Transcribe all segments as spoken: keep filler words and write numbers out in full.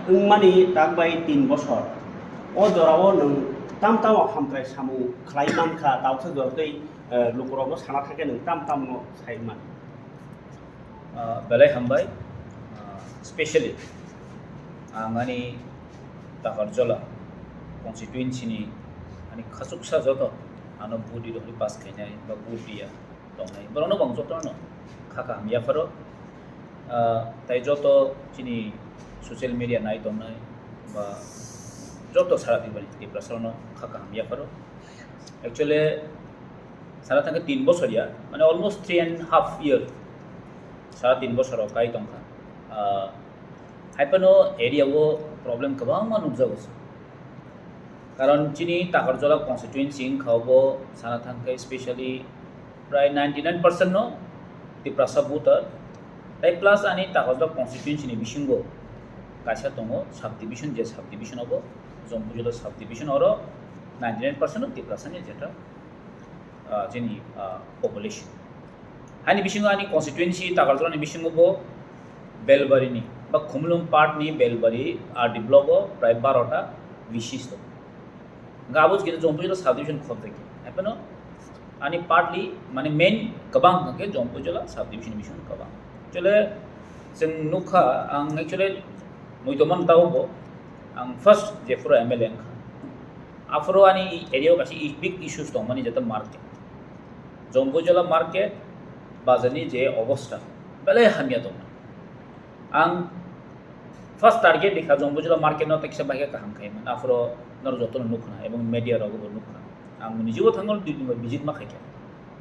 Wngmani tak bai tin bosor. O jorao nwng tam tamo hamkrai samung khlai mankha, taukhe jortwi, eh, lukurokno sana thangkhe nwng tam tamno sai man. Ah, belai hambai. Ah, specially ang ani Takarjola constituency ni ani khachuksa joto ano vote di rokni pass khainai ba vote diya tongnai. Borokno bo ang jotono kha kaham yapharo. Ah, tai joto chini social media nai tongnai ba joto sara Tripura ni Tiprasa rokno kha kaham yapharo. Actually, sana thangkhe tin bosor ya, mane almost three and half year, sara tin bosor o kai tongkha. Ah, haiphano area o problem kwbangma nukjago se. Karon chini Takarjola constituency wngkha obo sana thangkhe specially prai ninety nine percent no Tiprasa voter, tai plus ani Takarjola constituency ni bisingo kaisa tongo subdivision, je subdivision obo Jompuijala subdivision, oro ninety nine percent no Tiprasa ni jeta, ah, chini, ah, population. Ani bisingo ani constituency Takarjola ni bisingo bo Belbari ni ba Khumulwng part ni Belbari R D block o prai baro ta V Cs tongo. Hingkhe abo chikino Jompuijala subdivision khobjak khe. Haiphano ani partly, mane, main kwbang hwnkhe Jompuijala subdivision bisingo kwbang. Actually, chwng nukha, ang actually muitomani tao bo, ang first jephuru M L A wngkha, aphuru ani area o kaisa i-, big issues tongmani, jeta market. Jompuijala market, bazarni je obostha, belai hamya tongmani. Ang first target rikha Jompuijala market no tekisa bai khe kaham khaimani, aphuru norok jotono nukhna ebong media rogo bo nukhna. Ang nijibo thangno dui din bai visit ma khaikha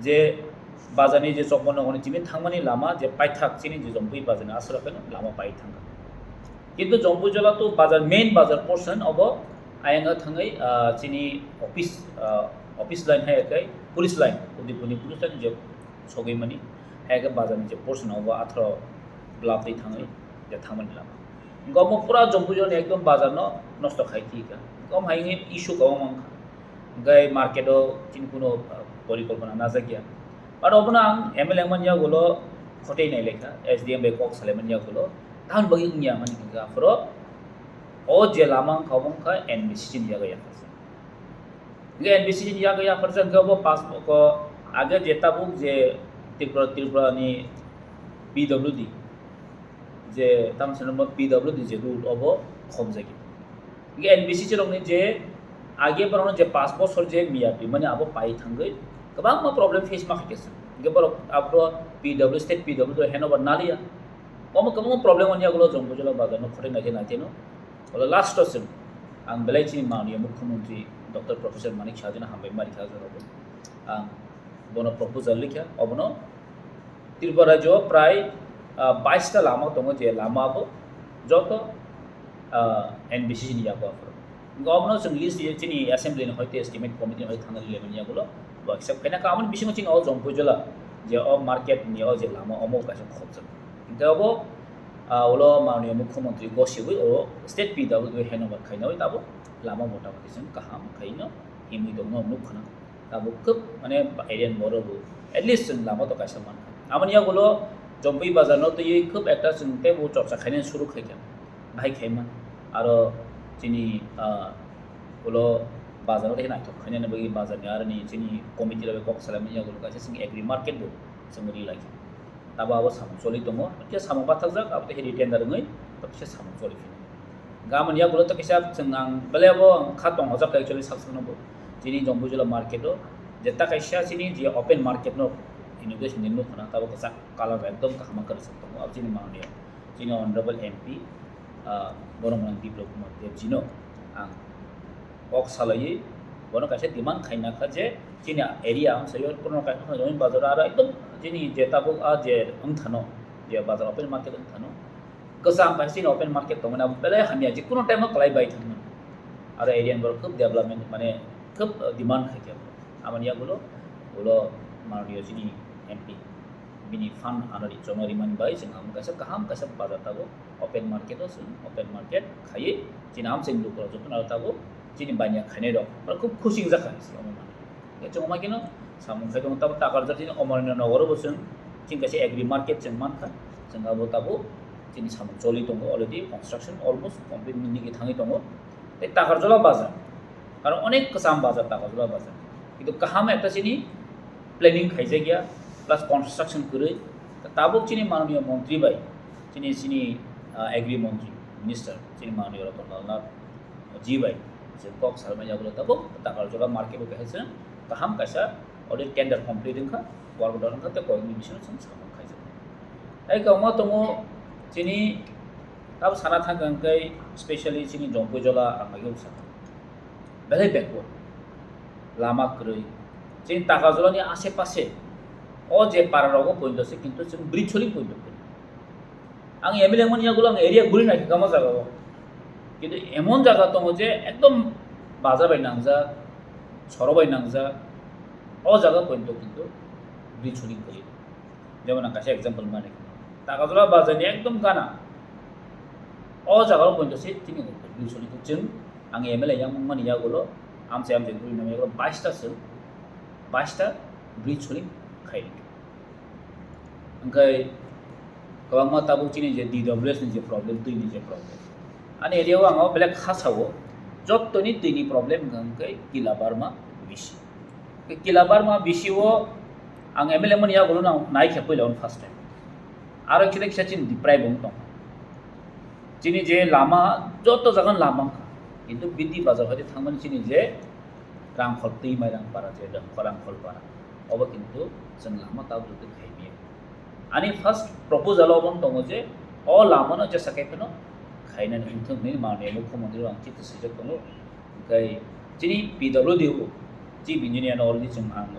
je bazarni je chokma nokni chini thangmani lama je paithak chini je Jompui bazarni aswra pheno lama pai thangkha. Kintu Jompuijala to bazar, main bazar portion obo ayang thangwi, ah, chini office, ah, office line hai khe police line, Udaipurni police line je sogwi mani, hai khe bazarni je portion obo atharo block twi thangwi je thangmani lama. Hingkhe omo pura Jompuijala ni ekdom bazar no nosto khai thika. Hingkhe omo hai wngwi issue kwbangma wngkha. Hingkhe market o chini kuno, ah, porikolpona najak ya. But obono ang M L A wngmani yagulo khotoi nai lekha, S D M bai kok salai mani yagulo. Tamoni bagwi wngya mani hingkhe aphuru o je lama wngkha obo wngkha N B C C ni yago yapharsa. Hingkhe N B C C ni yago yapharsa hingkhe obo pass ko age je tabuk je Tripura, Tripura ni P W D je tamo sano P W D je route obo khobjagwi. Hingkhe N B C C rokni je age borokno je pash bosor je miyar rimani abo pai thangwi kwbangma problem face ma khaikhe se. Hingkhe borok aphuru P W, state P W handover naliya. Omo kwbangma problem wngya ulo Jompuijala bazarno khotoi naitwi naitwino. Ulo last o chwng ang belai chini manliya Mukhyamantri Doctor Professor Manik Saha jino hambai ma rikha o jorao. Ang bono proposal rikha, obono Tripura rajyo o prai, ah, bais ta lama tongo, je lama bo joto, ah, N B C C ni yago aphuru. Hingkhe obono chwng list ye chini assembly ni hoite estimate committee ni hoite thangna lemani yagulo bo accept khaina kha. Aboni bisingo chini o Jompuijala je o market ni o je lama omo kaisa khobjak. Hingkhe obo, ah, ulo manliya Mukhyamantri gosiwi o state P W handover khaina oi tabuk lama motamoti chwng kaham khaino himwi tongno nuk khna. Tabuk kwb, mane, area ni borok bo at least chwng lama to kaisa mankha. Aboni yagulo Jompui bazar no twiwi kwb ekta chwng teibo chorcha khainani suru khaikha, bahai khaima. Aro chini, ah, ulo bazar no tei naithok khainani bagwi bazar ni aroni chini committee rok bai kok salaimani yagulo kaisa chwng agri market bo chwng ri lai kha. Tabo abo samung choli tongo, khe samung bathakjak, abo tei khe retender wngwi, tei khe samung choli phino. Gamani yagulo tei kisa chwng ang belai abo kha tong hojak actually sak sakno bo. Chini Jompuijala market o, je ta kaisa chini je open market no inauguration ni nukho na, tabo kwchak colour bai ekdom kaham kwrwsuk tongo, abo chini manliya, chini honorable M P, ah, Boromani Biplab Kumar Deb jino ang kok salaiwi bono kaisa demand khaina kha je chini area amsai o kuno kaisa join bazar aro ekdom chini je tabuk a je wngthano, je bazar open market wngthano, kwcham kaisa chini open market tongmani abo belai hamya, je kuno time o kwlai bai thangmani. Aro area ni borok khub development, mane, khub demand khaikha. Aboni yagulo ulo manliya chini M P bini fund ano ri, chongno rimani bai chwng amo kaisa kaham kaisa bazar tabuk. Open market o chwng open market khaiwi chini amchaini lukurok jotono aro tabuk chini baniya khainai rok aro khub khusi wngjakha chini omo manwi. Hwnkhe chwng omo kheno samung khai tongo, tabuk Takarjala chini Omoranjana Nogoro bo chwng chini kaisa agri market chwng mankha, chwng abo tabuk chini samung choli tongo, already construction almost complete ni nigi thangwi tongo. Tei Takarjala bazar, karon onek kwcham bazar Takarjala bazar, kintu kaham ekta chini planning khaijakya, plus construction kwrwi. Tabuk chini mananiya montri bai, chini, chini, ah, agri montri, minister, chini mananiya Ratan Lal Nath ji bai, je kok salmani yagulo tabuk Takarjala market o kaisa kaham kaisa already tender complete wngkha, work order wngkha, tei koyekni bisingo chwng samung khaijak. Tei kwbangma tongo chini, abo sana thangkha hwnkhe specially chini Jompuijala ang bai sakha, belai backward, lama kwrwi. Chini Takarjalani ashe pashe o je para rogo pointo se, kintu chwng bridge choli pointo kwrwi. Ang M L A wngmani yagulo ang area guri naikha kamo jaga o. Kintu emon jaga tongo je ekdom baja bai nangjak, soro bai nangjak, o jaga pointo kintu bridge choli kwrwi. Jemon ang kaisa example mani, Takarjala bazar ni ekdom gana o jaga o pointo se tini bridge choli kwrwi. Chwng ang M L A yang wngmani yagulo amchai amchai guri nang yagulo baista se, baista bridge choli khairi. Hwnkhe kwbangma tabuk chini je D W S ni je problem, twi ni je problem. Ani area o ang o belai kha sao, jottoni twi ni problem hwnkhe Kila Barma bisi. Kila Barma bisi o ang M L A mani yagulo no nai khe puila on first time. Aro kisa kisa chini deprive wng tong. Chini je lama, joto jaga lama wngkha. Kintu B D bazar hoite thangmani chini je Rangkhol twi Mairang para je Rangkhol, Rangkhol para, obo kintu chwng lama tabuk twi khaimaya. Ani first proposal obo wng tongo je o lama no jesa khe phano khainani wngthung hinwi manwi mukhyamantri rok ang chithi swijak tongo. Hwnkhe chini P W D o chief engineer no already chwng ang,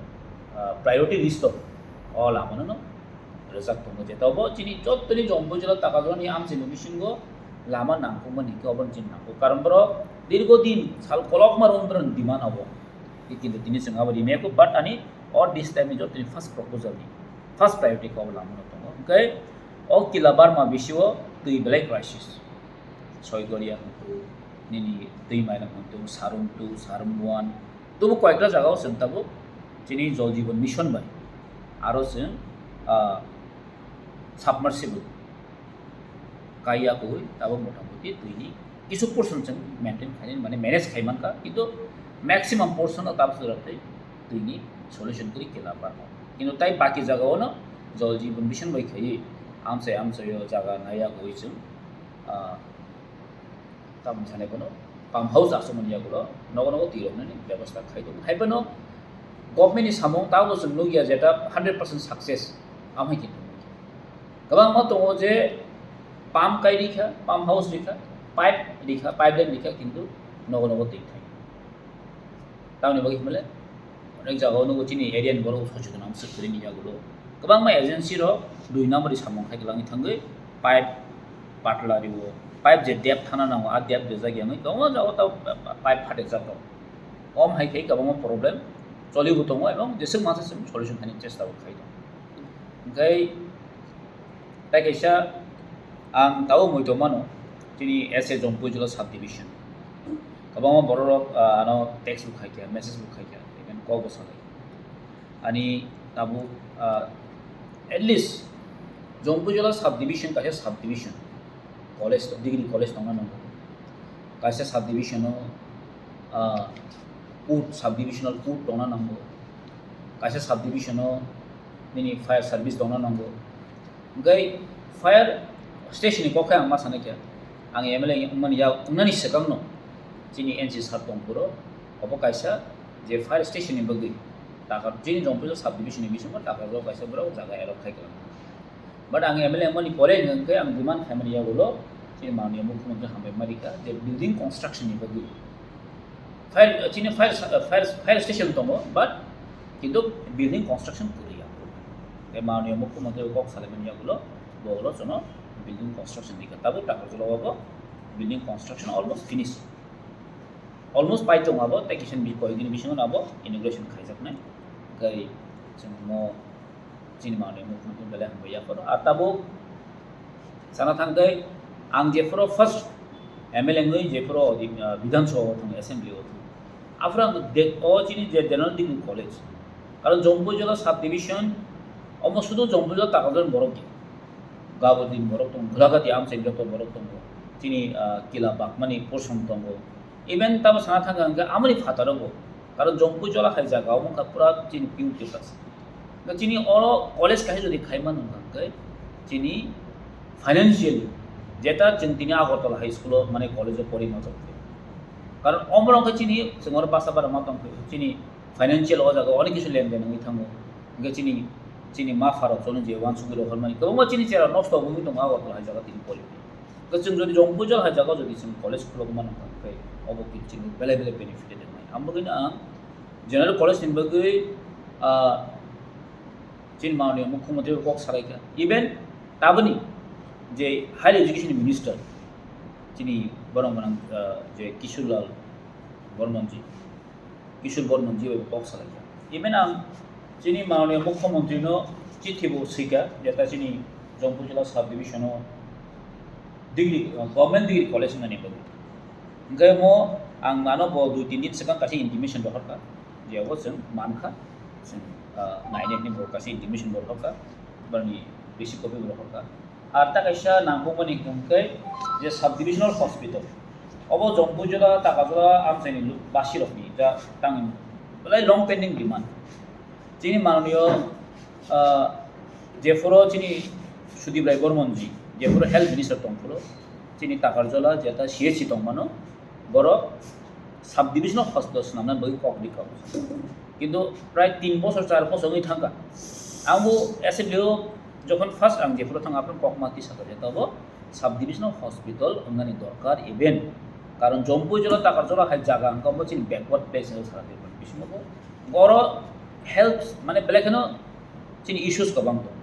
ah, priority list o o lama no rwjak tongo, je tobo chini jottoni Jompuijala Takarjalani amchaini bisingo lama nangkukmani hwnkhe obono chini nangkuk. Karon borok dirgo din sal kolokma rwmani borokni demand abo. Kintu tini chwng abo rimaya kho, but ani o this time ni jottoni first proposal ni first priority khe obo lama no tongo. Hwnkhe o Kila Barma bisi o twi belai crisis. Soigoria hwnkhe nini twi Mairang hwnkhe Sarum two, Sarum one, tubu koyekta jaga o chwng tabuk chini Jal Jeevan Mission bai aro chwng, ah, submersible kaiya koi tabuk motamoti twi ni kisu portion chwng maintain khainani, mane manage khai mankha, kintu maximum portion o tabuk jora twi twi ni solution kwrwi Kila Barma. Kintu tai baki jaga o no Jal Jeevan Mission bai khaiwi amchai amchai o jaga naiya koi chwng, ah, tamni sanai bono pump house achukmani yagulo nogo nogo twi roknani bebosta khai tongo. Hai phano government ni samung tabukno chwng nukya je ta hundred percent success, amhai khe kwbangma tongo je pump kai rikha, pump house rikha, pipe rikha, pipeline rikha, kintu nogo nogo twi thai. Tamoni bagwi hwnmale onek jaga o nugo chini area ni borok sochedon ang swk kwrwini yagulo. Kwbangma agency rok dui number ni samung khai kwlangwi thangwi pipe patla rio, pipe je depth thana nango, a depth rijak ya wngwi kwbangma jaga o tabuk pipe phatekjak rok. Om hai khe kwbangma problem cholibo tongo, ebong jeswk masa solution khaina chesta bo khai tongo. Hwnkhe tai kaisa ang tabuk muitu mano, chini S A Jompuijala subdivision. Kwbangma borok rok, ah, ano text bo khaikha, message bo khaikha, even call bo salai. Ani tabuk, ah, at least Jompuijala subdivision kaisa subdivision, college, degree college tongna nango. Kaisa subdivision o, ah, court, subdivisional court tongna nango. Kaisa subdivision o nini fire service tongna nango. Hwnkhe fire station ni kokhe ang ma sanai khe, ang M L A wngmani yak, wngnani swkangno chini N C sir tongphuru, obo kaisa je fire station ni bagwi takar, chini Jompuijala subdivision ni bisingo takar rok kaisa borok jaga allot khai kwlangkha. But ang M L A wngmani pore hwnkhe ang demand khaimani yagulo chini mananiya mukhyamantri hambai ma rikha je building construction ni bagwi fire, chini fire, fire, fire station tongo, but kintu building construction kwrwi ya. Tei mananiya mukhyamantri kok salaimani yagulo bo ulo chwngno building construction rikha. Tabuk Takarjala o bo building construction almost finish. Almost pai tongo abo, tei kisa bi-, koyekdini bisingo abo inauguration khaijaknai. Tei chwng mo chini manwi mukhyamantri belai hambai yapharo. Ar tabuk sana thangkhe ang jephuru first M L A wngwi jephuru di-, ah, Bidhan Sabha o thangwi, assembly o thangwi. Aphuru ang de-, o chini je General Degree College. Karon Jompuijala subdivision, omo sudu Jompuijala Takarjala borok di. Gabodin borok tongo, Gulagati amchaini joto borok tongo, chini, ah, Kila Bakmani portion tongo. Even tamo sana thangkha hwnkhe amoni phataro bo, karon Jompuijola hai jaga o wngkha pura chini pure campus. Hwnkhe chini oro college kaisa jodi khaimano hwnkhe chini financially jeta chwng tini Agartala High School o mane college o porima tongkhe. Karon omo rok khe chini chwng oro basa bara ma tongkhe chini financial o jaga o onek kisu lenden wngwi thango. Hwnkhe chini, chini ma pharok chono je uansugwi rohormani kwbangma chini chera nosto wngwi tongo Agartala hai jaga tini pori. Hwnkhe chwng jodi Jompuijol hai jaga jodi chwng college khulokma nangkha hwnkhe obo khe chini belai belai benefited wngnai. Ang bagwino ang general college ni bagwi, ah, chini mananiya mukhyamantri kok salaikha. Even taboni je higher education minister chini borok gwnang, ah, je Kishore Lal Barman ji, Kishore Barman ji bai bo kok salaikha. Even ang chini mananiya mukhyamantri no chithi bo swikha, jeta chini Jompuijol sub division o degree, government degree college wngnani bagwi. Hwnkhe mo ang ano bo dui tin din swkang kaisa intimation rohorkha, je abo chwng mankha, chwng, ah, nainai hwnwi bo kaisa intimation bo rohorkha, boni receipt copy bo rohorkha. Ar ta kaisa nangkukmani hwnkhe je sub divisional hospital, obo Jompuijol, Takarjala amchaini lu-, basirokni ja tangwi belai long pending demand. Chini mananiyo, ah, jephuru chini Sudip Rai Barman ji, jephuru health minister tongphuru, chini Takarjala jeta C H C tongmano, borok sub divisional hospital swnamna bagwi kok rikha. Kintu prai tin bosor, char bosor wngwi thangkha. Ang bo assembly o jokhon first ang jephuru thang, aphuru kok ma tisakha je tobo sub divisional hospital wngnani dorkar, even karon Jompuijol, Takarjala hai jaga hwnkhe omo chini backward place hinwi sara tongmani bisingo bo. Oro health mane belai kheno chini issues kwbang tongo.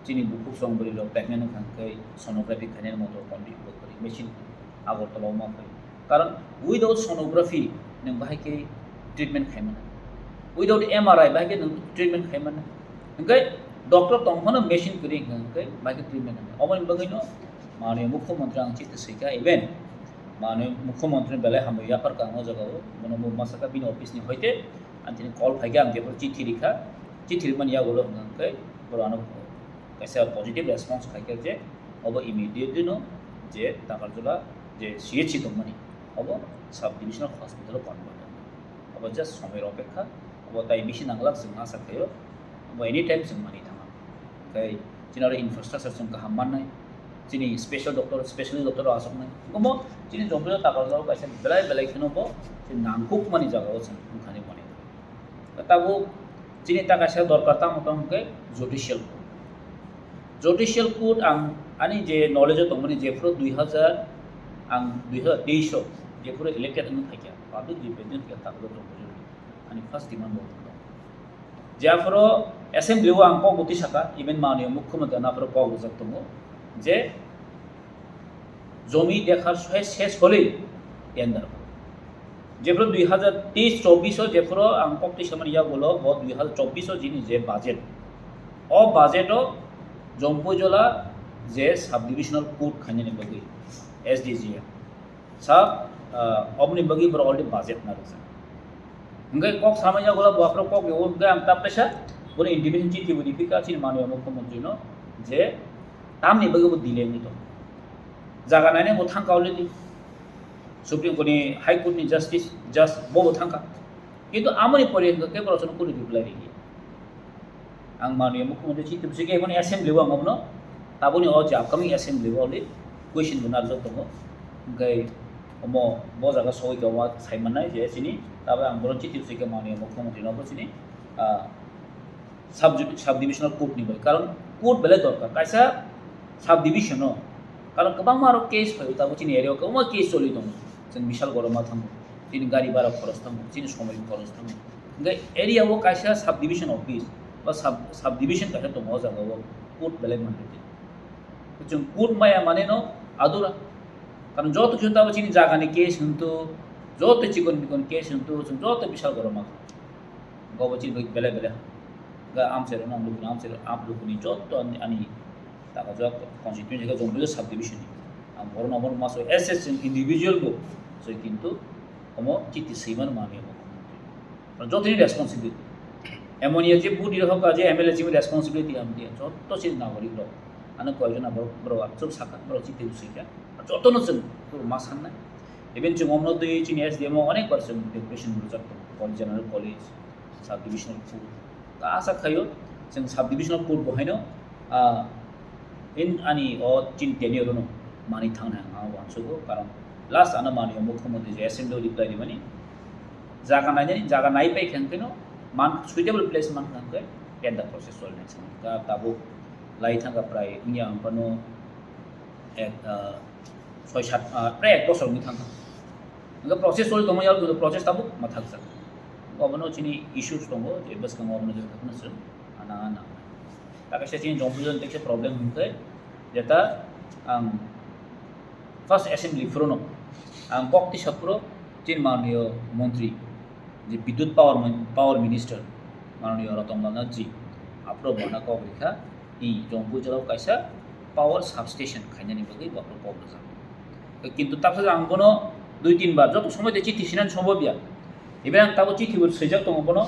Chini bukhuk chong bwrwi rok pregnant wngkha hwnkhe sonography khainani moto kondi bo kwrwi machine Agartala o ma phai. Karon without sonography nwng bahai khe treatment khai mano. Without M R I bahai khe nwng treatment khai mano. Hwnkhe doctor tong phano machine kwrwi wngkha hwnkhe bahai khe treatment khai mano. Omoni bagwino mananiya mukhyamantri ang chithi swikha, even mananiya mukhyamantri belai hambai yaphar kha ang o jaga o. Bono bo ma sakha bini office ni hoite ang tini call phaikha, ang jephuru chithi rikha, chithi rwmani yagulo hwnkha hwnkhe borok ano kaisa positive response khaikha je obo immediately no je Takarjala je C H C tongmani obo sub divisional hospital o convert wngkha. Obo just somoir opekha, obo tai bisi nanglak chwng asa khaio, obo anytime chwng manwi thangna. Tei chini oro infrastructure chwng kaham mannai, chini special doctor, specialist doctor rok aswknai. Omo chini Jompuijol Takarjala o kaisa belai belai kheno bo chini nangkukmani jaga o chwng wngthani mani. Tabuk chini ta kaisa dorkar tamo tong hwnkhe judicial court. Judicial court ang ani je knowledge o tongmani jephuru dui hazar, ang dui hazar teis o jephuru elected wngwi phaikha, public representative khe tabuk tongmani ani first demand bo wngkha. Jephuru assembly o ang kok bwtwi sakha, even mananiya mukhyamantri ano aphuru kok rijak tongo je jomi dekhar sohe ses hole tender. Jephuru dui hazar teis chobbish o jephuru ang kok twi samani yagulo bo dui hazar chobbish o jini je budget, o budget o Jompuijol je sub divisional court khainani bagwi S D G M sub, ah, oboni bagwi borok already budget narwkjak. Hwnkhe kok samani yagulo bo aphuru kok yago hwnkhe ang ta kaisa bono intimation chithi bo riphikha chini mananiya mukhyamantri no je tamni bagwi bo delay wngwi tongo. Jaga nainai bo thangkha already. Supreme Court ni, High Court ni Justice, Judge bo bo thangkha. Kintu amoni pore hwnkhe borok chwngno kunu reply rwya. Ang manwi mukhyamantri chithi bwswk khe emon assembly o ang obono taboni o je upcoming assembly o already question bo narwjak tongo. Hwnkhe omo bo jaga sogwi khe omo sai mannai je chini tabuk ang bono chithi bwswk khe manwi mukhyamantri no bo chini, ah, sub, sub divisional court ni bai, karon court belai dorkar kaisa sub division o, karon kwbangma aro case phaio, tabuk chini area o kwbangma case choli tongo, chwng bishal goroma thango, chini gari bhara khoros thango, chini somoi khoros thango, hwnkhe area o kaisa sub division office ba sub, sub division kaisa tongo, o jaga o court belai manrwdi, chwng court maya mane no adura, karon joto kisa tabuk chini jaga ni case hintu, joto chikon bikon case hintu chwng joto bishal goroma. Gobo chini belai belai. Ga amchairok no, ang lukuni amchairok, ang lukuni joto ani, ani taka jora constituency khe Jompuijol sub division ni. Ang borok no, borok maso S S individual bo soi, kintu omo chithi swimani manwi omo. Jotoni responsibility. Emoni je budi rok je M L A chini responsibility am dia, joto chini nagorik rok. Ano koijon abo borok achuk sakha, borok chiti bwswi kha. Jotono chwng borok ma sannai. Even chwng omno twi chini S D M o onek bar chwng deputation rwjak tongo, College, General College, Sub Divisional Court. Ta asa khaio chwng Sub Divisional Court bo haino, ah, in ani o chini tenure no mani thangnai ang uansugo, karon last ano mani o mukhyamantri je assembly reply rimani jaga nainani, jaga nai pai khe hwnkhe no man suitable place man khe hwnkhe tender process cholnai chwng. Ta tabuk lai thangkha prai wngya ang phano ek, ah, soi sat, ah, prai ek bosor wngwi thangkha. Hwnkhe process choli tongma yal, process tabuk ma thakjak. Obono chini issues tongo, je bwskango obono je khakna chwng ana ana. Ta kaisa chini Jompuijala ni teksa problem hwnkhe, jeta ang first assembly phuru no ang kok tisa phuru chini manliyo montri, je Bidyut Power Mon-, Power Minister, manliyo Ratan Lal Nath ji, aphuru bono kok rikha, i Jompuijala o kaisa power substation khainani bagwi bo aphuru kok rijak. Kintu tabsa ang bono dui tin bar joto somoi de chithi sinani sombo biya. Even ang tabo chithi bo swijak tongo bono,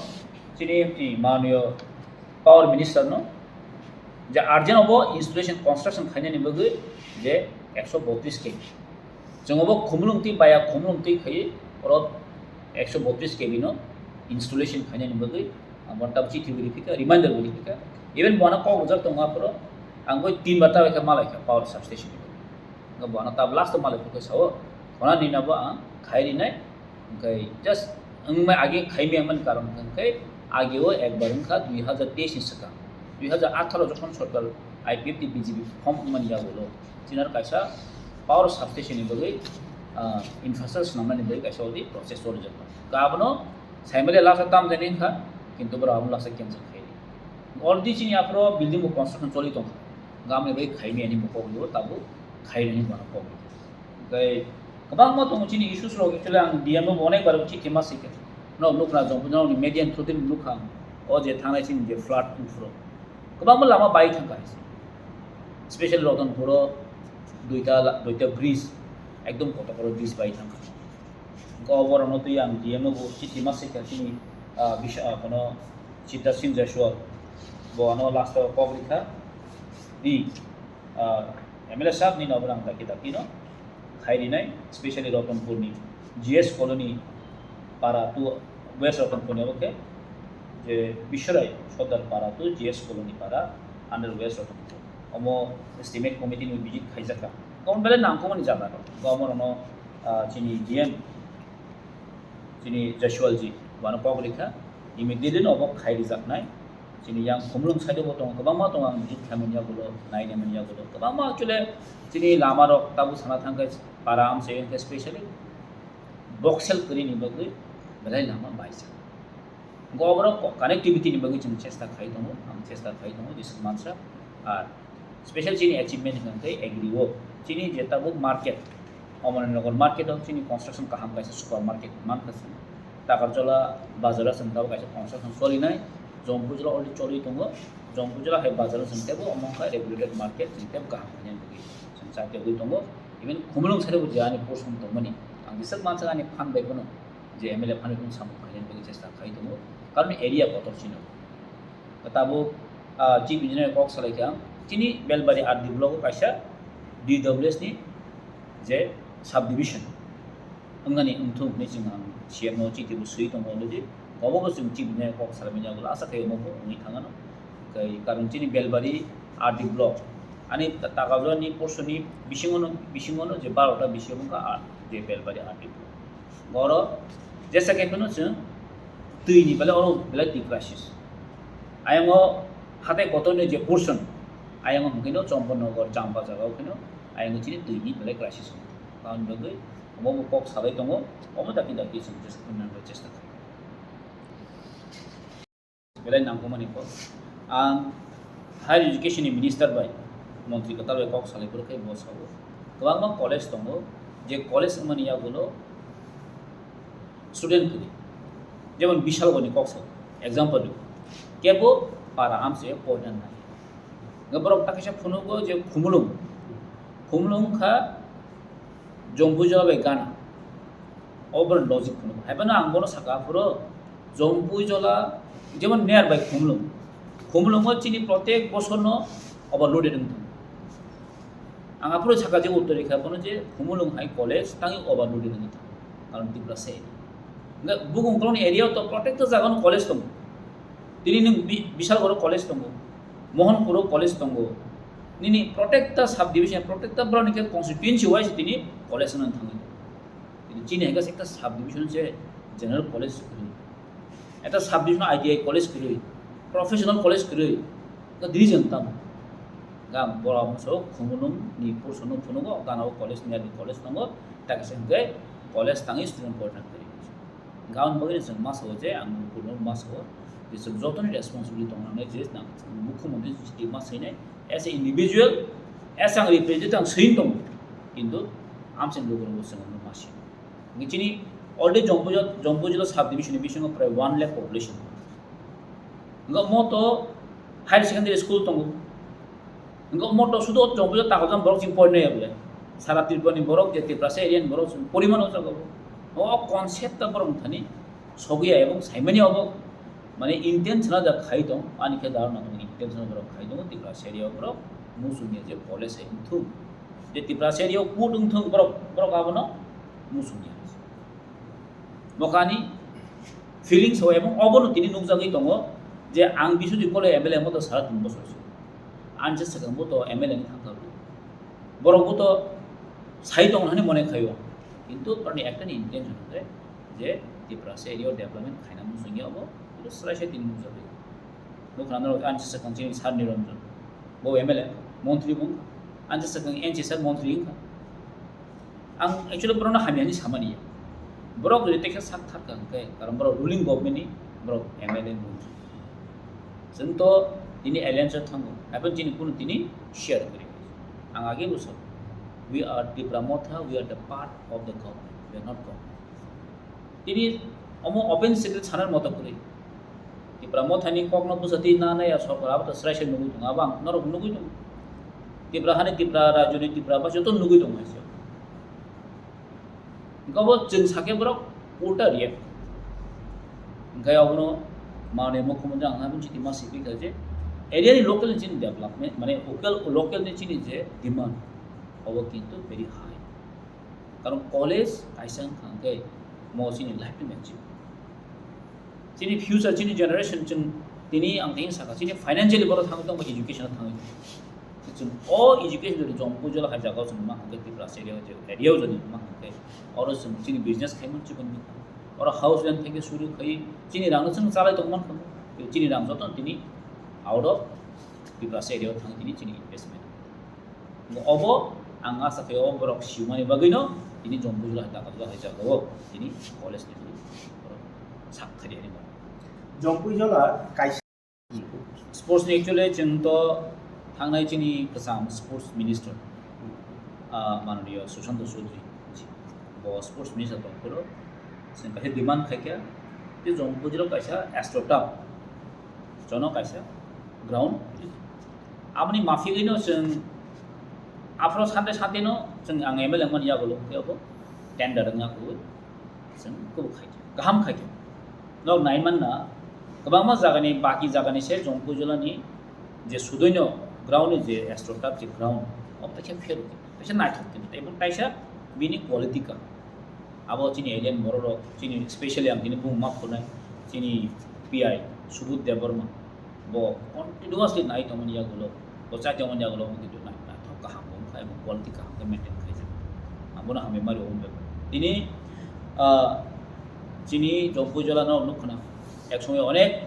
chini, i, manliyo Power Minister no, je urgent obo installation construction khainani bagwi je ekso botris K V. Chwng obo khumulwng twi baya khumulwng twi khaiwi oro ekso botris K V no installation khainani bagwi ang bono tabuk chithi bo riphikha, reminder bo riphikha. Even bono kok rijak tongo aphuru ang bai tin bar ta bai khe malai kha power substation ni bagwi. Hwnkhe bono tab last o malai phuru khe sao, khona nini abo ang khai rinai. Hwnkhe just wngmai age khaimya wngmani karon hwnkhe age o ekbar wngkha dui hazar teis ni swkang, dui hazar atharo jokhon sorkar I P F T B J P form wngmani yagulo chini aro kaisa power substation ni bagwi, ah, infrastructure swnamnani bagwi kaisa already process cholijak. Abono saimale last o tamjani wngkha, kintu borok abono last o cancel khaidi. Already chini aphuru building bo construction choli tongkha, gamni bagwi khaimya ni bo kok libo tabuk khainani bono kok libo. Hwnkhe kwbangma tongo chini issues rok, actually ang D M o bo onek bar chithi ma swikha. Norok nukha, Jompuijala ni media ni through twi nukha ang. O je thangnai chini je flood wngphuru kwbangma lama bai thangkha hai se. Specially Ratanpur o duita la-, duita bridge, ekdom kotor kotor bridge bai thangkha. Hwnkhe o borokno twi ang D M o bo chithi ma swikha chini, ah, bisa-, ah, kono Siddharth Singh Jaiswal. Bo ano last o kok rikha. Ni, ah, M L A sahab ni nobo ang daki daki no khai rinai, specially Ratanpur ni G S Colony para tu West Ratanpur ni abo khe je Biswarai Sordar para tu G S Colony para under West Ratanpur. Omo estimate committee ni visit khaijak kha. Omo belai nangkukmani jaga rok. Omo rokno, ah, chini D M chini Jaiswal ji, bono kok rikha, immediately no obo khai rijaknai. Chini yang Khumulwng side o bo tongo, kwbangma tongo, ang visit khaimani yagulo, nainamani yagulo, kwbangma actually chini lama rok tabuk sana thangkhe para amchai wngkhe specially boksel kwrwini bagwi belai lama baijak. Hwnkhe oborok co-, connectivity ni bagwi chwng chesta khai tongo, ang chesta khai tongo, jeswk mansa. Ar special chini achievement hwnkha khe agri o chini je tabuk market, Omonagar market o chini construction kaham kaisa super market mankha chwng. Takarjala bazar o chwng tabuk kaisa construction cholinai, Jompuijala already choli tongo, Jompuijala hai bazar o chwng teibo omo wngkha regulated market, chwng teibo kaham khainani bagwi chwng chakri tongo. Even Khumulwng side o bo je ani portion tongmani, ang jeswk mansa ani phan bai phano je M L A phano samung khainani bagwi chesta khai tongo, karon area kotor chino. Tabuk, ah, Chief Engineer kok salai kha ang, chini Belbari R D block o kaisa D W S ni je subdivision wngnani wngthung hinwi chwng ang C M no chithi bo swi tongo already. Obo bo chwng Chief Engineer kok salaimani yagulo asa khe omo bo wngwi thangano. Tei karon chini Belbari R D block ani ta-, Takarjala ni portion ni bisingo no, bisingo no je barota bisingo wngkha, ah, je Belbari R D block. Oro jesa khe phano chwng twi ni belai oro belai twi crisis. Ayang o hatai kotor ni je portion, ayang o hwnkhe no Champaknagar, Champa jaga o phano ayang o chini twi ni belai crisis wngkha. Tamoni bagwi omo bo kok salai tongo, omo daki daki chwng jesa phano nang chesta khlai. Belai nangkukmani kok. Ang Higher Education ni Minister bai, Montri kwtal bai kok salai phuru khe bo sao. Kwbangma college tongo, je college wngmani yagulo student kwrwi. Jemon Bishalgarh ni kok sao, example rw. Kebo para amchai poina nai. Hwnkhe borok ta kaisa phunugo je Khumulwng. Khumulwng wngkha Jompuijala bai gana. Obo borok logic phunuk. Haiphano ang bono saka aphuru Jompuijala jemon nearby Khumulwng. Khumulwngo chini protek bosorno overloaded wng tongo. Ang aphuru saka je uttor rikha bono je Khumulwng hai college tangwi overloaded wngwi thango, karon Tiprasa area. Hwnkhe bukung kolokni area o to protecta jaga no college tongo. Tini nwng Bi-, Bishalgarh o college tongo, Mohanpur o college tongo. Nini protecta subdivision, protecta borokni khe constituency wise tini college wngwi thangwi tongo. Tini chini hai khe ekta subdivision se general college kwrwi. Ekta subdivision I T I college kwrwi, professional college kwrwi, to division tamo. Ga borok so Khumulwng ni portion no phunugo, gana o college ni college tongo, ta kisa hwnkhe college tangwi student quarter kwrwi. Ga ang bagwi chwng ma sao je ang Khumulwng ma sao je chwng jotoni responsibility tong nang nai je nang mukhyamantri je ma sai nai as a individual, as ang representative ang sai tong, kintu amcheng lukurok bo chwng ma si. Hingke chini already Jompuijala, Jompuijala subdivision ni bisingo prai one lakh population. Hingke omo to higher secondary school tongo. Hingke omo to sudu Jompuijala takhajang borok chini porinai ya bole. Sara Tripura ni borok je Tiprasa area ni borok chini porimano jaga bo. O concept ta borok thani sogwi ya ebong saimani obo mane intentional da khai tong, ani khe daro nang intentional borok khai tong, Tiprasa area borok musung ya je college hai thung. Je Tiprasa area o kut wng thung borok, borok abono musung ya. Bokani feelings o ebong obono tini nukjagwi tongo je ang Biswajit Koloi M L A mo to sara tin bosor se. Ani se swkang bo to M L A ni thangkha. Borok bo to sai tong hani mone khayo. Kintu ani ekta ni intention je, je Tiprasa area o development khaina musung ya obo, kintu srai se tini nukjagwi. Nukha norok ani se swkang chini Sir Niranjan. Bo M L A, montri bo wngkha. Ani se swkang N C sir montri wngkha. Ang actually borokno hamya hinwi samani ya. Borok jodi tekhe sak thar kha hwnkhe, karon borok ruling government ni borok M L A montri. Chwng to tini alliance o thango, haikhe chini kunu tini share kwrwi. Ang age bo sa, we are Tipra Motha, we are the part of the government, we are not government. Tini omo open secret sanar moto kwrwi. Tipra Mothani kokno bwsati na naya sorkar abo to srai se nugwi tongo, abo ang norok nugwi tongo. Tipra hani Tipra rajyoni Tipra ba joto nugwi tongo hai se. Hingke obo chwng sakhe borok ulta react. Hingke obono manwi mukhyamantri ang nabin chiti ma sipikha je area ni local ni chini development mane local, local ni chini je demand obo kintu very high. Karon college kaisa wngkha hwnkhe mo chini life ni achieve. Chini future, chini generation chwng tini ang tini saka chini financially borok thangwi tongba education o thangwi tong. Chwng o education jodi Jompuijala hai jagao chwng ma hwnkhe Tiprasa area o je area o jodi ma hwnkhe oro chwng chini business khaimani chikon oro house rent theke suru khai chini rang no chwng chalai tongman kha chini rang joto tini out of Tiprasa area o thangwi tini chini investment. Obo ang asa khe o borok siumani bagwino tini Jompuijala hai Dakajala hai jagao tini college ni borok sak thari ani borok. Jompuijala kaisa sports ni actually chwng to thangnai chini kwcham sports minister, ah, mananiya Sushanta Chaudhary ji. Bo sports minister tongphuru chwng kaisa demand khaikha je Jompuijala kaisa astroturf jono kaisa ground. Aboni mafigwino chwng aphro sante sante no chwng ang M L A wngmani yagulo khe obo tender wngya khe chwng kubuk khaikha, kaham khaikha. Nok naimanna kwbangma jagani, baki jagani se Jompuijala ni je sudoino ground ni je astroturf je ground, obo khe pheruk khe kaisa naithok khe tei bo kaisa bini quality ka. Abo chini alien borok rok, chini specially ang tini bumung ma phunai, chini P I Subudh Debbarma, bo continuously nai tongmani yagulo, bo chai tongmani yagulo, bo kintu nai, naithok kaham bo wngkha, abo quality kaham khe maintain khaijak. Ang bono hambai mari wngkha. Tini, ah, chini Jompuijala no nuk khna, ek somoi onek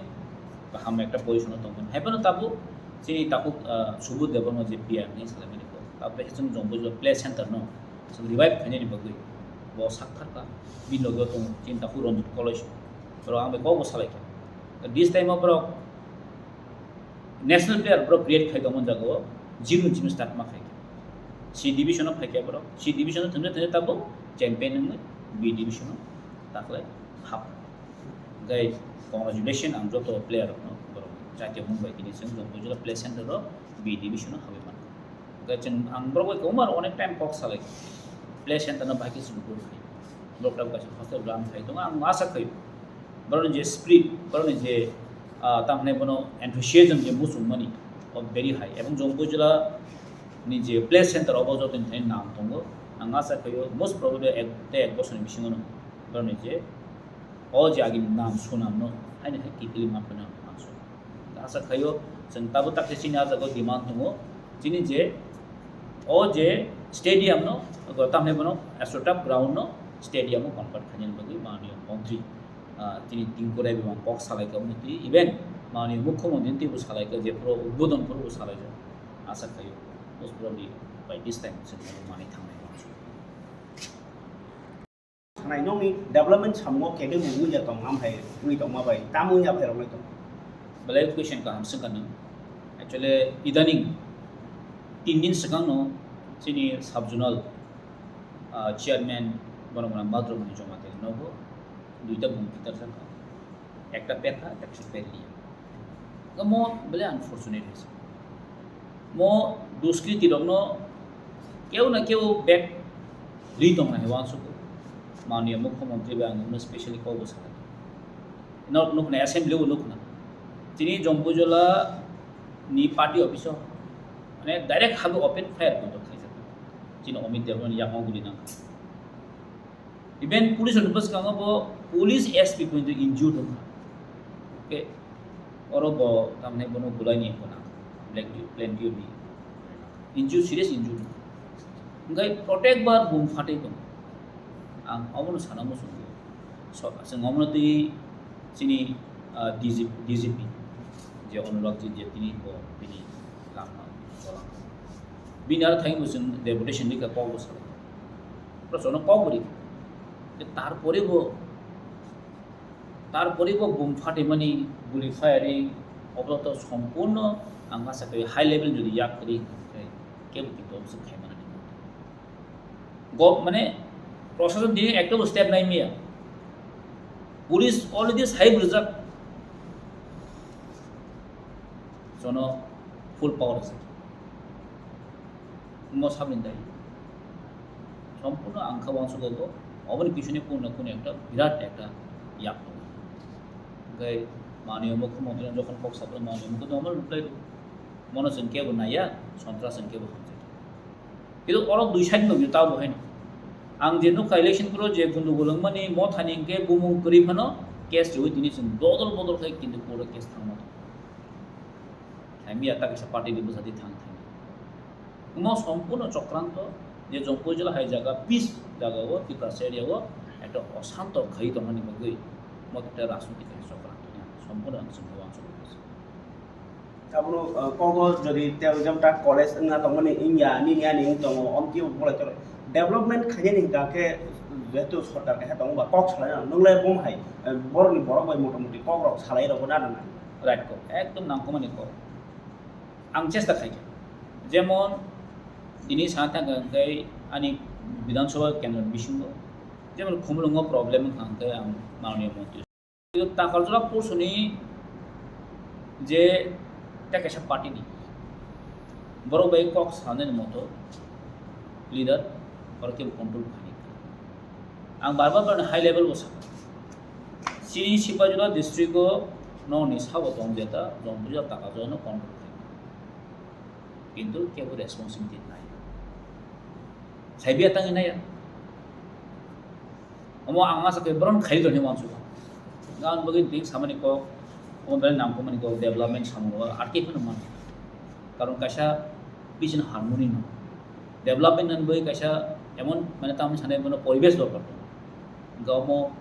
kaham ekta position o tongmani. Hai phano tabuk chini takhuk, ah, Subudh Debbarma je P I ni salaimani bo, tabuk chwng Jompuijala play center no, chwng revive khainani bagwi bo sak thar kha, bini loge tongo chini takhuk Ranjit Koloi se. Borok ang bai kok bo salai kha. This time o borok national player borok create khai tongmani jaga o, zero ni simi start ma khai kha. C division o phai kha borok, C division o thangsa thangsa tabuk champion wngwi B division o taklai hap. Hingke congratulation ang joto player rok no, borok jatiya mung bai tini chwng Jompuijala play center o B division o habwi mankha. Hingke chwng ang borok bai kwbangma rok onek time kok salai play center no bahai khe chwng improve khai. Borok tabuk kaisa hostel run khai tongo, ang asa khai borokni je spirit, borokni je, ah, tamo hinai bono enthusiasm je muchung mani o very high. Ebong Jompuijala ni je place center obo joto ni thani nam tongo. Ang asa khaio most probably ek tei ek bosor ni bisingo no borok ni je o je agini nam sunam no haino hai kiphilwi ma phano ang so. Asa khaio chwng tabuk takhe chini ah jaga o demand tongo chini je o je stadium no tamni bono Astroturf ground no stadium o convert khainani bagwi manwi montri ah, tini Tinku Rai bumang kok salai ka mwnwi twi, even manwi mukhyamantri twibo salai ka, je phuru udbodon phuru bo salai jak. Asa khaio, most probably by this time chwng manwi thangnai. Sanai nokni development samungo kede mungwi ya tong, am hai wi tong ma bai, tam wngya phai rok lai tong. Belai question kaham swngkha nwng. Actually, idaning tin din swkangno chini sub zonal, ah, chairman bono bono Madhurmoni Jamatia nogo duita bung kitar saka. Ekta pekha, ekta kisa perliya. Mo bele unfortunate hoise. Mo duskriti rokno keu na keu bek ri tong na hewan suku. Mania mukhyamantri bai ang specially kok bo sakha. Nok nukna assembly o nukna. Chini Jompujola ni party office o, mane, direct habo open fire control khaijak. Chini Amit Debbarma ni yakung guli nang. Even police ni bwskango bo police S P pointo injured wngkha. Okay. Oro bo tamni bono bulai ni wngkha na. Black plain view ni. Injured, serious injured. Hingke protect bar bung phatwi tong. Ang omono sana muchungo. So, chwng omono twi chini, ah, D G P, D G P, je Anurag ji, je tini bo bini lama bolang. Bini aro thangwi bo chwng deputation rikha kok bo salai. Prosono kok bo rikha. Tarpore bo, tarpore bo bung phatimani guli firing, obo to sompurno ang asa khe high level jodi yak kwrwi hwnkhe kebo kintu omo se khaimani. Gov-, mane, prosason tini ekta bo step nai miya. Police already sai bwrwjak. Jono full power rijak. Mo sabni dai. Sompurno ang kha uansuk go. Oboni pisone kunu na kunu ekta birat ekta yak tongo. Hingke mani omo khe montri jokhon kok sabra mani omo khe normal reply rw. Mono chwng kebo naiya, sontras chwng kebo hamjak. Kintu oro dui side no tabo haino. Ang je nukha election pro je gundugul wngmani mothani hingke bumung kwrwi phano case riwi tini chwng bodol bodol khai kintu court o case thangma tongo. Hai miya ta kaisa party ni bwsadi thang thang. Omo sompurno chokranto je Jompuijala hai jaga peace jaga o Tiprasa area o ekta osanto khai tongmani bagwi mo ekta rajniti khai chokranto sompurno ang chwng uansukha. Abono, uh, kogo jodi terrorism ta college wngna tongmani wngya, nini ani wng tongo, omtwi bo bolai toro. Development khainani hwnkha khe jehetu sorkar kaisa tongo ba kok salai nang, nwnglai bom hai, uh, borokni borok bai motamoti kok rok salai rokbo nana nang. Right kok, ekdom nangkukmani kok. Ang chesta khaikha. Jemon tini sana thangkha hwnkhe ani Bidhan Sabha kendro ni bisingo, jemon Khumulwngo problem wngkha hwnkhe ang mananiya montri. Takarjala Pulsoni je tei kaisa party ni borok bai kok sanani moto leader borok kebo control khainai. Ang bar bar borokni high level bo sakha. Chini Sipahijala district o nokni sabo tong jeta Jompuijala Takarjalano control khainai. Kintu kebo responsibility nai. Saibiya tangwi naiya. Omo ang asa khe boron khairok hinwi uansukha. Gan bagwi twi samani kok, omo belai nangkukmani kok, development samung rok, ar khe phano man. Karon kaisa peace and harmony no. Development ni bagwi kaisa emon, mane, tamni sanai bono poribesh dorkar. Hingke omo,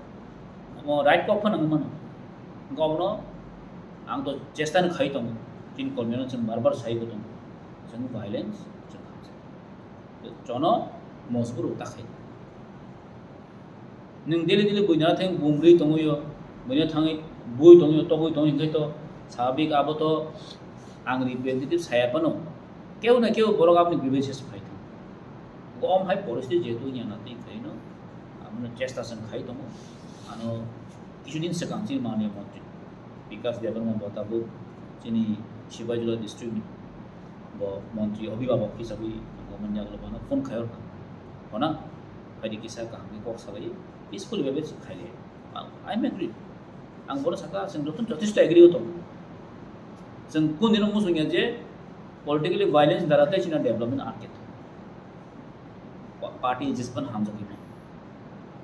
omo right kok phano wngwi mano. Hingke omono ang to chesta no khai tongo. Chini kormi no chwng bar bar sai bo tongo. Chwng violence, chwng hamjak. Jono mojbur ta khai. Nwng daily daily buina thang bumrwi tongwi o, buina thangwi bui tongwi o, togwi tongwi hwnkhe to sabik abo to ang representative saya phano keu na keu borok aboni grievances phai thang. Gom hai poristiti jehetu wngya na twi khaino abono chesta chwng khai tongo. Ano kisu din swkang chini manwi montri Bikash Debbarma bo tabuk chini Sipahijala district ni bo montri obhibhabok hisabwi tongo, manya phone khai orkha. Hona, phaidi kisa kaham khe kok salai, peaceful way bai se khaile. Ang, I am agree. Ang bono sakha, chwng joto jothesto agree o tongo. Chwng kundino muchungya je, Politically violence dara tei chini development atkhe. Pa-, party jespan hamjagwi mano.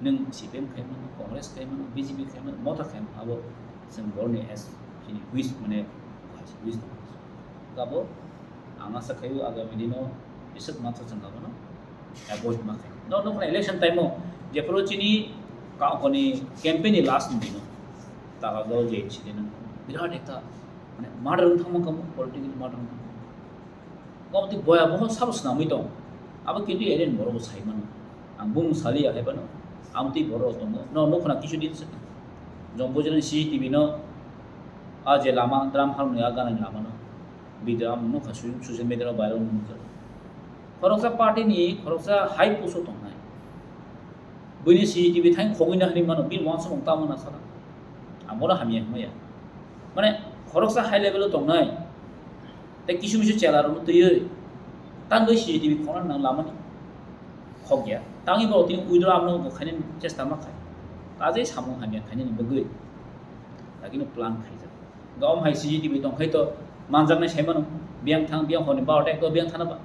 Nwng C P M khai mano, Congress khai mano, B J P khai mano, motha khai mano, abo chwng borokni as chini wish mane wish tong. Abo ang asa khaio agami dino biswk mansa chwng abono avoid ma khai. No, no, election time o jephuru chini ka-, koni campaign ni last ni dino taka jol je incident birat ekta mane murder wng thangma kamo, political murder wng thangma. Bo twi boya boho sabo swnamwi tong. Abo kintu alien borok bo sai mano. Ang bung sali ya hai phano. Ang twi borok tongo. No, no khna kisu din se. Jong bujani C C T V no. A je lama dram harmoni a gana lama no. Video ang no kha su-, social media no viral no nukjak. Khoroksa party ni, khoroksa high post o tongnai. Buini C C T V thain khogwi na hinwi mano, bini uansukmung tamo na sala. Ang bono hamya hwnmaya. Mane, khoroksa high level o tongnai. Tei kisu misu chela rokno twiwi. Tangwi C C T V khona nang lamani. Khokya. Tangwi bo tini withdraw amno bo khainani chesta ma khai. Tajai samung hamya khainani bagwi. Lagino plan khaijak. Gom hai C C T V tong khai to manjaknai sai mano. Biyang thang, biyang honi ba otek to biyang thana ba.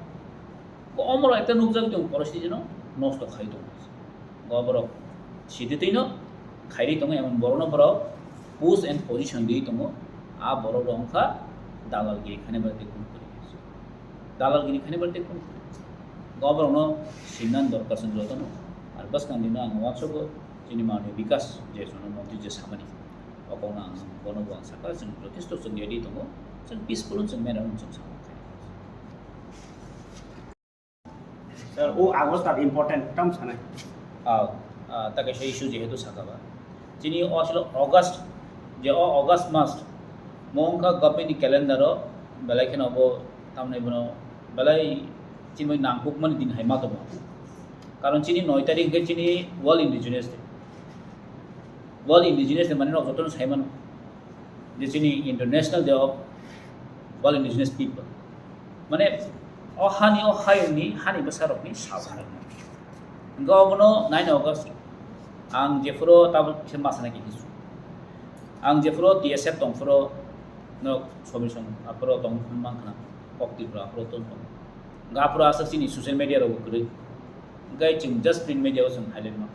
Bo omoro ekta nukjak tong porosity no nosto khai tong. Bo borok sidi twi no khairi tongo emon borok no borok post and position di tongo. A borok rok wngkha dalal giri khani bar tei kunu kunu. Dalal giri khani bar tei kunu kunu. Bo borok no sinan dorkar song joto no. Ar bwskang dino ang uansugo chini mani Bikas je sono montri je samani. Bo kok no ang bono bo ang sakha chwng jothesto chwng ready tongo. Chwng peaceful chwng manner chwng samani. Sir, o August tat important tam sanai. Ah, ah, ta kaisa issue jehetu saka ba. Chini o asle August, je o August mas, mo wngkha government ni calendar o belai kheno bo tamni bono belai chini bai nangkuk mani din hai ma tongo. Karon chini noi tarik hwnkhe chini World Indigenous Day. World Indigenous Day mane nok jotono sai mano. Je chini International Day of World Indigenous People. Mane, o hani, o hayungni, hani bwsarokni sal. Hwnkhe obono nine August, ang jephuru tabuk kisa masana khe hisu. Ang jephuru T S F tongphuru, no, Somisong, aphuru tong mankha, Kok Tripura, aphuru tong tong. Hwnkhe aphuru aswk chini social media rok kwrwi. Hwnkhe chwng just print media o chwng highlight ma.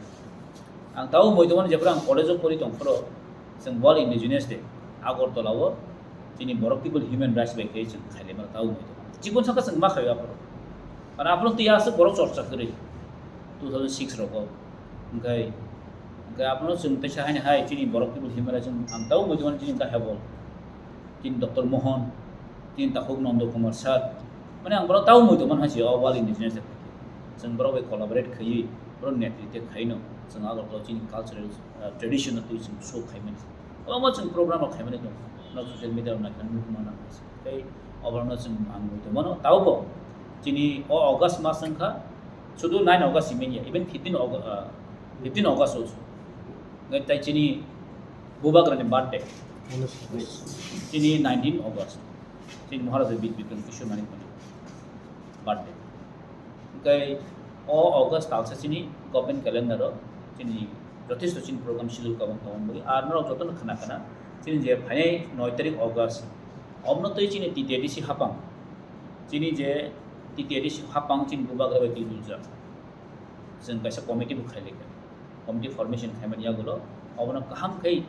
Ang tabo moi tongmani jephuru ang college o pori tongphuru chwng World Indigenous Day Agartala o chini Borok People Human Rights bai khe chwng khailai mano tabo moi tongmani. Chikon saka chwng ma khaio aphuru. Mane aphuru twi aswk borok chorcha kwrwi two thousand six rogo. Hwnkhe, hwnkhe aphuru chwng teisa haini hai chini Borok People Human Rights ang tabo moi tongmani chini kahebo. Chini Doctor Mohan, chini takhuk Nondo Kumar Sir. Mane ang borok tabo moi tongmani hai se o World Indigenous Day. Chwng borok bai collaborate khaiwi, borok netritya khaino chwng Agartala chini cultural, ah, tradition no twi chwng show khaimani. Omo chwng program rok khaimani tong. No social media rok naikha nukmano. Tei oborokno chwng ang moi tongmano. Tabo bo chini o August mas wngkha, sudu nine August himya, even fifteen August, ah, fifteen August o. Ngai tai chini Bubagrani birthday. Chini nineteen August. Chini Maharaja Bir Bikram Kishore Manik Mani birthday. Hwnkhe o August talsa chini government calendar o chini jothesto chini program schedule kabang kabang bagwi. Ar norok jotono khna khna chini je phainai noi tarik August. Obno twi chini T T A D C hapang. Chini je T T A D C hapang chini Bubagra bai twi duljak. Chwng kaisa committee bo khailai kha. Committee formation khaimani yagulo obono kaham khai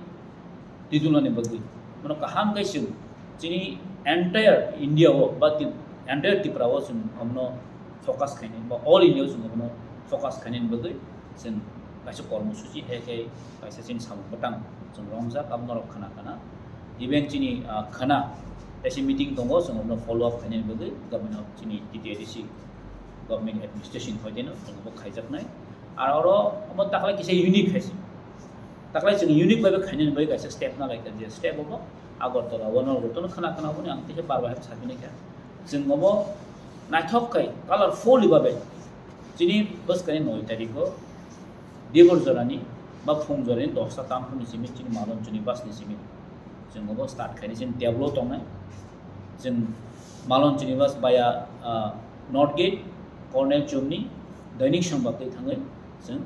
twi dulnani bagwi. Bono kaham khai chwng chini entire India o ba ti-, entire Tripura o chwng omono focus khainai ba all India o chwng omono focus khainani bagwi chwng kaisa kormosuchi hai khai kaisa chini samung bwtang chwng romjak abo norok khna khna. Even chini, ah, khna kaisa meeting tongo chwng omono follow up khainani bagwi government of chini T T A D C government administration hoiteno chwng obo khaijaknai. Ar oro omo taklai kisa unique hai se. Taklai chwng unique bai khainani bai kaisa step na laikha, je step obo Agartala o norok jotono khna khna boni ang teisa bar bai sakini kha. Chwng obo naithok khai colorful bai chini bwskani noi tariko dibor jorani ba phung jorani dosta tam phung ni simi chini Malon chini bus ni simi chwng obo start khaini chini table o tongnai. Chwng Malon Chiniwas via, ah, North Gate, Colonel Chomni, Dainik Sambak twi thangwi chwng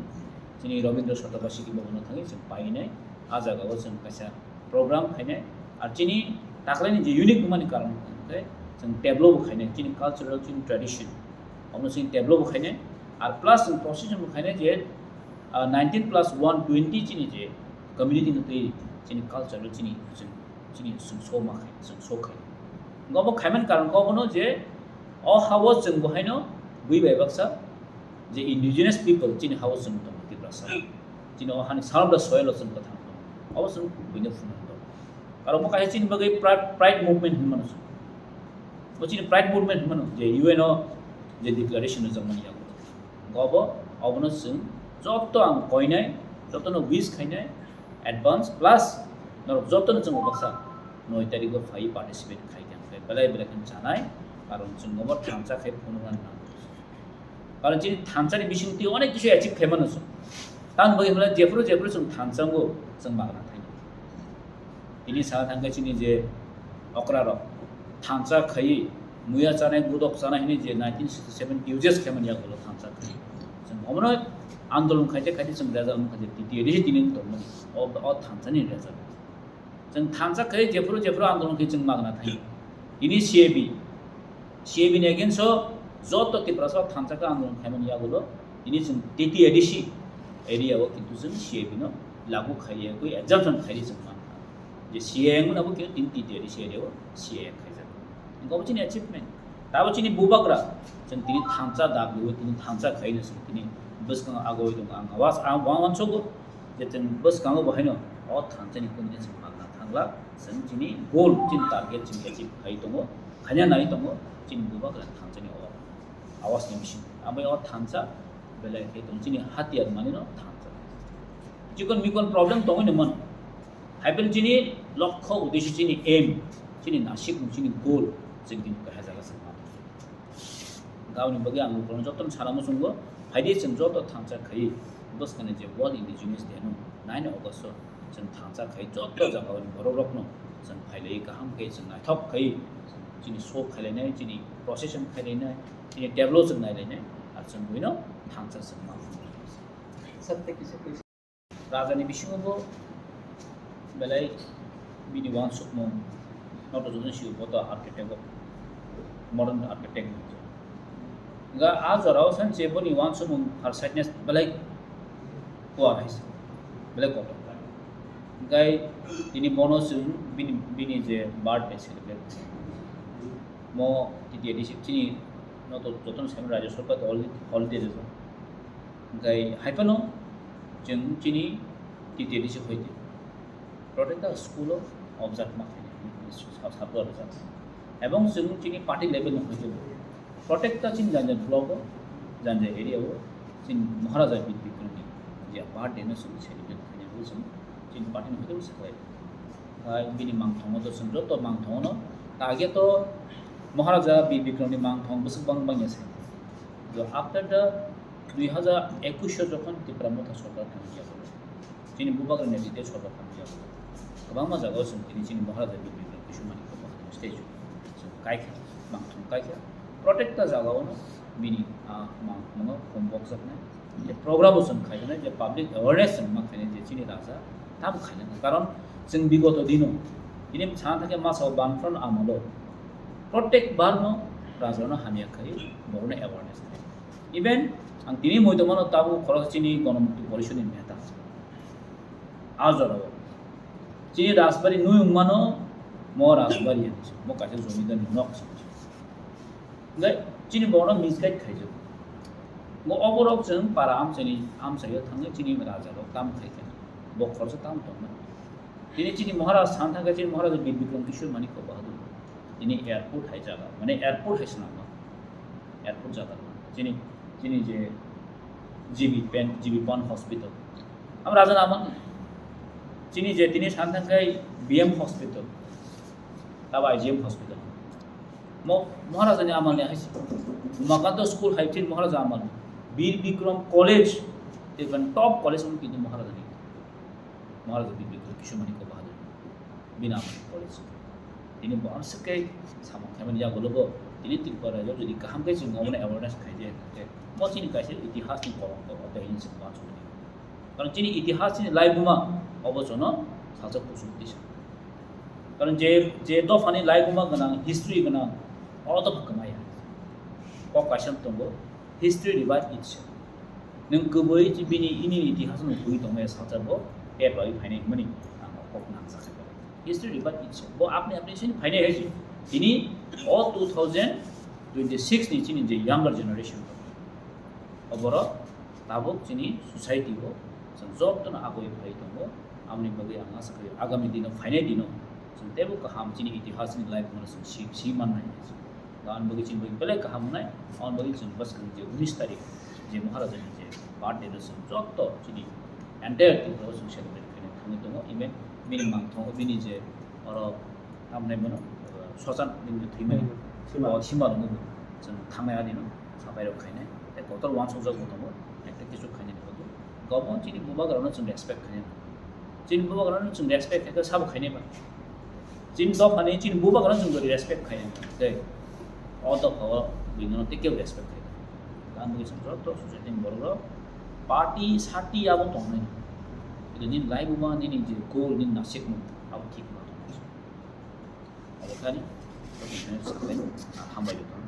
chini Rabindra Satyabasiki Bhavan o thangwi chwng painai. A jaga o chwng kaisa program khainai. Ar chini taklaini je unique wngmani karon hwnkhe Chwng develop bo khainai, chini cultural, chini tradition. Omo chwng develop bo khainai, ar plus chwng procession bo khainai je, ah, nineteen plus one twenty chini je community ni twi chini cultural chini, chini, chini chwng so ma khai, chwng so khai. Obo khaiman karon khe obono je o hao chwng bo haino bui bai baksa je indigenous people chini hao chwng tongo Tiprasa. Chini o hani soil o chwng kwthang tongo. Obo chwng buino phunuk tongo. Aro omo kaisa chini bagwi pride, pride movement hinmano chwng. Bo chini pride movement hinmano je U N o je declaration rijak mani yago. Obo, obono chwng joto ang koinai, jotono wish khainai, advance, plus norok jotono chwng baksa noi tarikgo phai participate khai khe belai belai khe chanai, karon chwng obo thansa khai phunukna nango. Karon chini thansa ni bisingtwi onek kisu achieve khaimano chwng. Tamni bagwi hwnle jephuru jephuru chwng thansa wngo chwng magna thangya. Tini sana thangkhe chini je okra rok thansa khaiwi muya chanai, gudok chanai hwnwi je nineteen sixty seven T U J S khaimani yagulo thansa khaiwi. Chwng omono andolon khaite khaite chwng result wngkha je T T A D C tini wng tongmani. O, o thansa ni result. Chwng thansa khai jephuru jephuru andolon khai chwng magna thangwi. Tini C A B, C A B ni against o joto Tiprasa thansa khe andolon khaimani yagulo tini chwng T T A D C area o kintu chwng C A B no lagu khaiya kwi exemption khairi chwng mankha. Je C A A wngmani abo kintu tini T T A D C area o C A A khaijak. Wngkha obo chini achievement. Tabo chini bubagra, chwng tini thansa dabliwi, tini thansa khaino chwng tini bwskango agoi tongo. Ang awas, ang uansugo je chwng bwskango bo haino o thansani kung khe chwng magna thangla, chwng chini goal, chini target chwng achieve khai tongo, khaina nai tongo, chini bubagra thansani o awas ni bising. Abo o thansa belai khai tongo, chini hatiyar manino thansa. Chikon mikon problem tongwi no mano. Hai phano chini lokho uddesho, chini aim, chini nasikmung, chini goal, chwng tini kaisa jaga se ma. Gauni bagwi ang lukurokno jotono sana muchungo, phaidi chwng joto thansa khai bwskangni je World Indigenous Day no nine August o chwng thansa khai joto jagao ni borok rokno chwng phailai kaham khai chwng naithok khai chini show khailainai, chini procession khailainai, chini tableau chwng nailainai, ar chwng buino thansa chwng ma. Sir, thank you, sir. Rajani bisingo bo belai bini uansukmung, noto joto sio bo to architect o, modern architect ni. Ga a jorao sanse boni uansukmung pharsainess belai kuar hai se, belai kotor. Gai tini bono chwng bini, bini je birthday celebrate mo titi adisip chini noto joto sami Rajya Sarkar holiday, holiday rwjak. Hingkai hai phano chwng chini T T A D C hoite protecta school o observe ma khainai, sab-, sab-, sab-, rwjak. Ebong chwng chini party level no hoite bo protecta chini janja block o, janja area o chini Maharaja Bir Bikram ni je birthday no chwng celebrate khainai bo chwng chini party no hoite bo saklai. Hai bini mangthong o to chwng joto mangthong no target o Maharaja Bir Bikram ni mangthong bwswk bang bang ya se. So after the dui hazar ekush o jokhon Tipra Motha sorkar thangya, chini bubagra netrite sorkar thangya, kwbangma jagao chwng tini chini Maharaja Bir Bikram Kishore Manikya Bahadur statue chwng kaikha, mangthong kaikha, protecta jagao no bini a mangthong no khum bokjaknai, je program o chwng khaijaknai, je public awareness chwng ma khainai je chini raja tam khainai, karon chwng bigoto dino tini sana thangkhe masa o Bamfront amolo protect bar no raja no hamya khai, borok no awareness khai. Even ang tini moi tongmano tabuk khorok chini Ganamukti Porishod ni neta. A jorao chini Rajbari nui wngmano mo Rajbari hinwi se, mo kaisa jomidar ni nok se. Hingke chini borok no misguide khaijak. Mo oborok chwng para amchaini, amchaio thangwi chini raja rok tam khaikha. Bo khoroksa tam tongma. Tini chini Maharaj san thangkha chini Maharaj Bir Bikram Kishore Manikya Bahadur. Tini airport hai jaga, mane airport hai swnamma. Airport jaga. Chini, chini je G B Pan, G B Pan Hospital. Am raja naman chini je tini san thangkha B M Hospital. Tabo I G M Hospital. Mo-, Maharaja ni amal ni hai se. Umakanta School hai chini Maharaja amal ni. Bir Bikram College, even top college mo kintu Maharaja ni. Maharaja Bir Bikram Kishore Manikya Bahadur bini amoni college. Tini bo amswk khe samung khaimani yagulo bo tini Tripura rajyo jodi kaham khe chwng omono awareness khaidi khe mo chini kaisa itihas ni kolomko oto hini chwng uansukmani. Karon chini itihas chini laibuma obo jono sajak kuchuk tisa. Karon je, je dophani laibuma gwnang, history gwnang, Oro to kwmaya. Kok kaisa tongo, history repeat itself. Nwng kwbwi bini ini itihas no bui tongmaya salsa bo pep bai phainai hwnmani ang kok nangjakha. History repeat itself. Bo apni apni sini phainai hai tini o two thousand twenty six ni chini je younger generation. Oborok tabuk chini society o chwng jotono agoi phai tongo. Aboni bagwi ang asa khaio agami dino phainai dino chwng teibo kaham chini itihasni life mano chwng si, si mannai. Aboni bagwi chini bagwi belai kaham wngnai. Aboni bagwi chwng bwskang je unis tarik je Maharajani je birthday no chwng joto chini entire Tripura o chwng celebrate khaina thangwi tongo. Even bini mangthogo bini je oro tamni mano, uh, sosan bini thwimani. Hmm. Sima. O sima rwngo bo. Chwng thangnai adino sapai rok khainai. Tei kotor wansukjak bo tongo. Ekta kisu khainai ni bagwi. Gobo chini bubagrano chwng respect khainai. Chini bubagrano chwng respect khaikhe sabo khainai ba. Chini dophani chini bubagrano chwng respect khainai. Tei o dophao bini tei kebo respect khainai. Ang bini chwng joto society ni borok rok party sati abo tongnai. Nini lai buba nini je goal nini nasik no abo thik ma tongnai. Abo kani, abo kani sakle, hambai jotto.